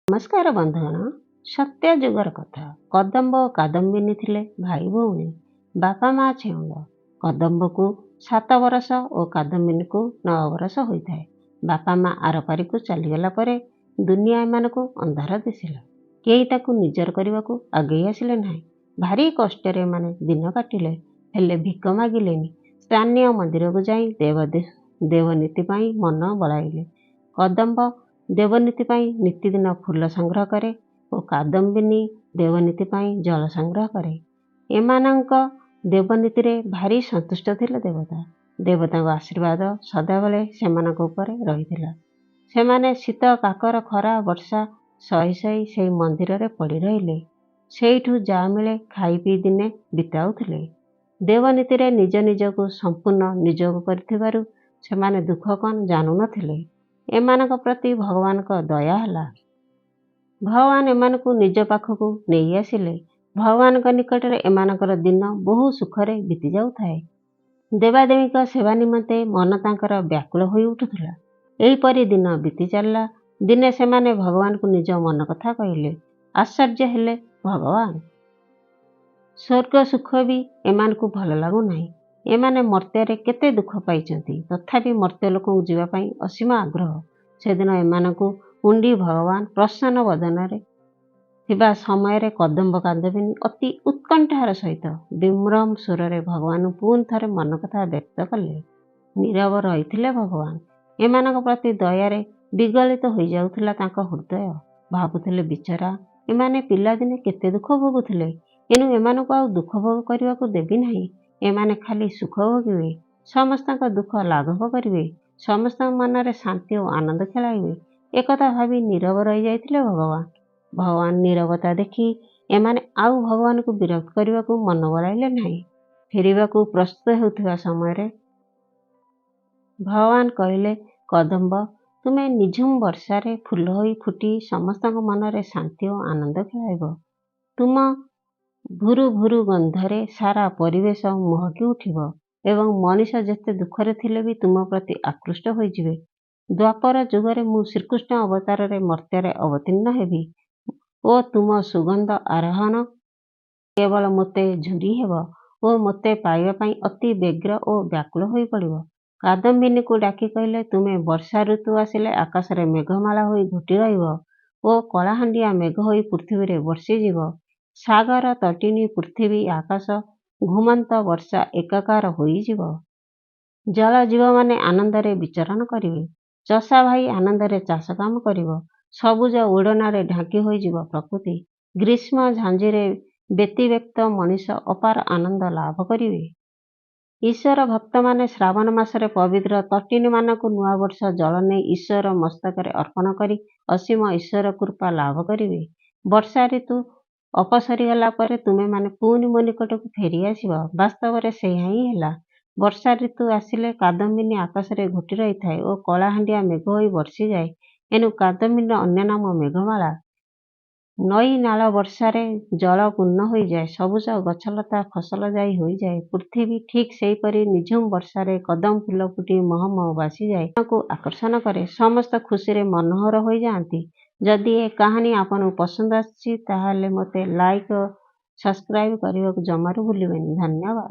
ନମସ୍କାର ବନ୍ଧୁଗଣ। ସତ୍ୟ ଯୁଗର କଥା। କଦମ୍ବ ଓ କାଦମ୍ବିନୀ ଥିଲେ ଭାଇ ଭଉଣୀ, ବାପା ମା ଛେଉଣ୍ଡ। କଦମ୍ବକୁ 7 ବରଷ ଓ କାଦମ୍ବିନୀକୁ 9 ବରଷ ହୋଇଥାଏ। ବାପା ମା ଆରପାରିକୁ ଚାଲିଗଲା ପରେ ଦୁନିଆ ଏମାନଙ୍କୁ ଅନ୍ଧାର ଦିଶିଲା। କେହି ତାକୁ ନିଜର କରିବାକୁ ଆଗେଇ ଆସିଲେ ନାହିଁ। ଭାରି କଷ୍ଟରେ ଏମାନେ ଦିନ କାଟିଲେ, ହେଲେ ଭିକ ମାଗିଲେନି। ସ୍ଥାନୀୟ ମନ୍ଦିରକୁ ଯାଇ ଦେବନୀତି ପାଇଁ ମନ ବଳାଇଲେ। କଦମ୍ବ ଦେବନୀତି ପାଇଁ ନିତିଦିନ ଫୁଲ ସଂଗ୍ରହ କରେ ଓ କାଦମ୍ବିନୀ ଦେବନୀତି ପାଇଁ ଜଳ ସଂଗ୍ରହ କରେ। ଏମାନଙ୍କ ଦେବନୀତିରେ ଭାରି ସନ୍ତୁଷ୍ଟ ଥିଲେ ଦେବତା। ଦେବତାଙ୍କ ଆଶୀର୍ବାଦ ସଦାବେଳେ ସେମାନଙ୍କ ଉପରେ ରହିଥିଲା। ସେମାନେ ଶୀତ, କାକର, ଖରା, ବର୍ଷା ସହି ସହି ସେଇ ମନ୍ଦିରରେ ପଡ଼ି ରହିଲେ। ସେଇଠୁ ଯାହା ମିଳେ ଖାଇ ପିଇ ଦିନେ ବିତାଉଥିଲେ। ଦେବନୀତିରେ ନିଜ ନିଜକୁ ସମ୍ପୂର୍ଣ୍ଣ ନିଯୋଗ କରିଥିବାରୁ ସେମାନେ ଦୁଃଖ କ'ଣ ଜାଣୁନଥିଲେ। ଏମାନଙ୍କ ପ୍ରତି ଭଗବାନଙ୍କ ଦୟା ହେଲା। ଭଗବାନ ଏମାନଙ୍କୁ ନିଜ ପାଖକୁ ନେଇ ଆସିଲେ। ଭଗବାନଙ୍କ ନିକଟରେ ଏମାନଙ୍କର ଦିନ ବହୁ ସୁଖରେ ବିତି ଯାଉଥାଏ। ଦେବାଦେବୀଙ୍କ ସେବା ନିମନ୍ତେ ମନ ତାଙ୍କର ବ୍ୟାକୁଳ ହୋଇ ଉଠୁଥିଲା। ଏହିପରି ଦିନ ବିତି ଚାଲିଲା। ଦିନେ ସେମାନେ ଭଗବାନଙ୍କୁ ନିଜ ମନ କଥା କହିଲେ। ଆଶ୍ଚର୍ଯ୍ୟ ହେଲେ ଭଗବାନ। ସ୍ୱର୍ଗ ସୁଖ ବି ଏମାନଙ୍କୁ ଭଲ ଲାଗୁନାହିଁ। ଏମାନେ ମର୍ତ୍ତ୍ୟରେ କେତେ ଦୁଃଖ ପାଇଛନ୍ତି, ତଥାପି ମର୍ତ୍ତ୍ୟ ଲୋକଙ୍କୁ ଯିବା ପାଇଁ ଅସୀମ ଆଗ୍ରହ। ସେଦିନ ଏମାନଙ୍କୁ ଉଣ୍ଡି ଭଗବାନ ପ୍ରସନ୍ନ ବଦନରେ ଥିବା ସମୟରେ କଦମ୍ବ କାଦମ୍ବିନୀ ଅତି ଉତ୍କଣ୍ଠାର ସହିତ ବିମ୍ରମ ସ୍ୱରରେ ଭଗବାନଙ୍କୁ ପୁଣି ଥରେ ମନ କଥା ବ୍ୟକ୍ତ କଲେ। ନୀରବ ରହିଥିଲେ ଭଗବାନ। ଏମାନଙ୍କ ପ୍ରତି ଦୟାରେ ବିଗଳିତ ହୋଇଯାଉଥିଲା ତାଙ୍କ ହୃଦୟ। ଭାବୁଥିଲେ, ବିଚରା ଏମାନେ ପିଲାଦିନେ କେତେ ଦୁଃଖ ଭୋଗୁଥିଲେ। ଏଣୁ ଏମାନଙ୍କୁ ଆଉ ଦୁଃଖ ଭୋଗ କରିବାକୁ ଦେବି ନାହିଁ। ଏମାନେ ଖାଲି ସୁଖ ଭୋଗିବେ, ସମସ୍ତଙ୍କ ଦୁଃଖ ଲାଘବ କରିବେ, ସମସ୍ତଙ୍କ ମନରେ ଶାନ୍ତି ଓ ଆନନ୍ଦ ଖେଳାଇବେ। ଏକଥା ଭାବି ନୀରବ ରହିଯାଇଥିଲେ ଭଗବାନ। ଭଗବାନ ନୀରବତା ଦେଖି ଏମାନେ ଆଉ ଭଗବାନଙ୍କୁ ବିରକ୍ତ କରିବାକୁ ମନ ବଳାଇଲେ ନାହିଁ। ଫେରିବାକୁ ପ୍ରସ୍ତୁତ ହେଉଥିବା ସମୟରେ ଭଗବାନ କହିଲେ, କଦମ୍ବ, ତୁମେ ନିଝୁମ ବର୍ଷାରେ ଫୁଲ ହୋଇ ଫୁଟି ସମସ୍ତଙ୍କ ମନରେ ଶାନ୍ତି ଓ ଆନନ୍ଦ ଖେଳାଇବ। ତୁମ ଭୁରୁ ଭୁରୁ ଗନ୍ଧରେ ସାରା ପରିବେଶ ମହକି ଉଠିବ ଏବଂ ମଣିଷ ଯେତେ ଦୁଃଖରେ ଥିଲେ ବି ତୁମ ପ୍ରତି ଆକୃଷ୍ଟ ହୋଇଯିବେ। ଦ୍ୱାପର ଯୁଗରେ ମୁଁ ଶ୍ରୀକୃଷ୍ଣ ଅବତାରରେ ମର୍ତ୍ତ୍ୟରେ ଅବତୀର୍ଣ୍ଣ ହେବି ଓ ତୁମ ସୁଗନ୍ଧ ଆରୋହଣ କେବଳ ମୋତେ ଝୁରି ହେବ ଓ ମୋତେ ପାଇବା ପାଇଁ ଅତି ବ୍ୟଗ୍ର ଓ ବ୍ୟାକୁଳ ହୋଇପଡ଼ିବ। କାଦମ୍ବିନୀକୁ ଡାକି କହିଲେ, ତୁମେ ବର୍ଷା ଋତୁ ଆସିଲେ ଆକାଶରେ ମେଘମାଳା ହୋଇ ଘୋଟି ରହିବ ଓ କଳାହାଣ୍ଡିଆ ମେଘ ହୋଇ ପୃଥିବୀରେ ବର୍ଷିଯିବ। ସାଗର, ତଟିନୀ, ପୃଥିବୀ, ଆକାଶ ଘୁମନ୍ତ ବର୍ଷା ଏକାକାର ହୋଇଯିବ। ଜଳଜୀବମାନେ ଆନନ୍ଦରେ ବିଚରଣ କରିବେ। ଚଷା ଭାଇ ଆନନ୍ଦରେ ଚାଷ କାମ କରିବ। ସବୁଜ ଓଢ଼ଣାରେ ଢାଙ୍କି ହୋଇଯିବ ପ୍ରକୃତି। ଗ୍ରୀଷ୍ମ ଝାଞ୍ଜିରେ ବ୍ୟତିବ୍ୟକ୍ତ ମଣିଷ ଅପାର ଆନନ୍ଦ ଲାଭ କରିବେ। ଈଶ୍ୱର ଭକ୍ତମାନେ ଶ୍ରାବଣ ମାସରେ ପବିତ୍ର ତଟିନୀମାନଙ୍କୁ ନୂଆବର୍ଷ ଜଳ ନେଇ ଈଶ୍ୱର ମସ୍ତକରେ ଅର୍ପଣ କରି ଅସୀମ ଈଶ୍ୱର କୃପା ଲାଭ କରିବେ। ବର୍ଷା ଋତୁ ଅପସରିଗଲା ପରେ ତୁମେମାନେ ପୁଣି ମୋ ନିକଟକୁ ଫେରିଆସିବ। ବାସ୍ତବରେ ସେଇଆ ହିଁ ହେଲା। ବର୍ଷା ଋତୁ ଆସିଲେ କାଦମ୍ବିନୀ ଆକାଶରେ ଘୋଟି ରହିଥାଏ ଓ କଳାହାଣ୍ଡିଆ ମେଘ ହୋଇ ବର୍ଷିଯାଏ। ଏଣୁ କାଦମ୍ବିନୀର ଅନ୍ୟ ନାମ ମେଘମାଳା। ନଈ ନାଳ ବର୍ଷାରେ ଜଳ ପୂର୍ଣ୍ଣ ହୋଇଯାଏ। ସବୁଜ ଗଛଲତା ଫସଲ ଯାଇ ହୋଇଯାଏ। ପୃଥିବୀ ଠିକ୍ ସେହିପରି ନିଝୁମ ବର୍ଷାରେ କଦମ ଫୁଲ ଫୁଟି ମହ ମହ ବାସିଯାଏ। ଆକର୍ଷଣ କରେ। ସମସ୍ତ ଖୁସିରେ ମନୋହର ହୋଇଯାଆନ୍ତି। ଯଦି ଏ କାହାଣୀ ଆପଣଙ୍କୁ ପସନ୍ଦ ଆସିଛି, ତାହେଲେ ମୋତେ ଲାଇକ୍ ଓ ସବସ୍କ୍ରାଇବ୍ କରିବାକୁ ଜମାରୁ ଭୁଲିବେନି। ଧନ୍ୟବାଦ।